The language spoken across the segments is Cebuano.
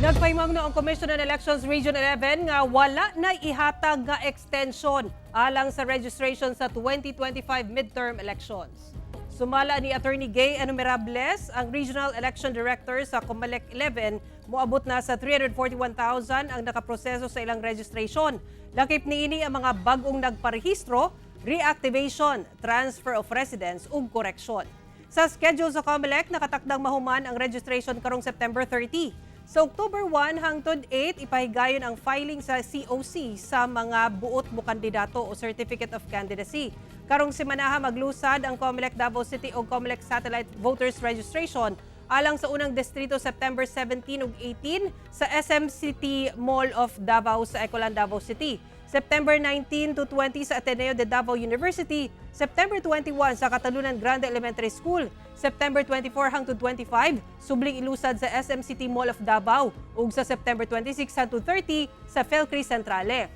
Nagpahimangno ang Commission on Elections Region 11 nga wala na ihatag nga extension alang sa registration sa 2025 midterm elections. Sumala ni Attorney Gay Enumerables, ang Regional Election Director sa COMELEC 11, moabot na sa 341,000 ang nakaproseso sa ilang registration. Lakip niini ang mga bag-ong nagparehistro, reactivation, transfer of residence ug koreksyon. Sa schedule sa COMELEC, nakatakdang mahuman ang registration karong September 30. Sa October 1 hangtod 8, ipahigayon ang filing sa COC sa mga buot mo kandidato o Certificate of Candidacy. Karong simanaha, maglusad ang COMELEC Davao City o COMELEC Satellite Voters Registration alang sa unang distrito September 17 ug 18 sa SM City Mall of Davao sa Ecoland, Davao City. September 19 to 20 sa Ateneo de Davao University, September 21 sa Catalunan Grande Elementary School, September 24 hangtod 25 subling ilusad sa SM City Mall of Davao ug sa September 26 hangtod 30 sa Felcri Centrale.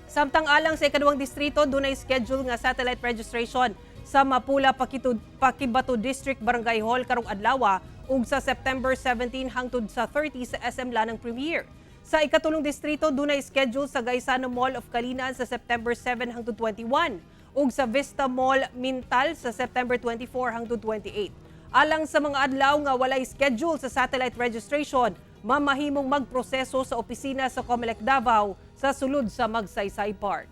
Samtang alang sa ikaduhang distrito, dunay schedule nga satellite registration sa Mapula Paquibato District Barangay Hall karong adlaw ug sa September 17 hangtod sa 30 sa SM Lanang Premier. Sa ikatulong distrito, dunay schedule sa Gaisano Mall of Calinan sa September 7 hangtod 21 ug sa Vista Mall Mintal sa September 24 hangtod 28. Alang sa mga adlaw nga walay schedule sa satellite registration, mamahimong magproseso sa opisina sa COMELEC Davao sa sulod sa Magsaysay Park.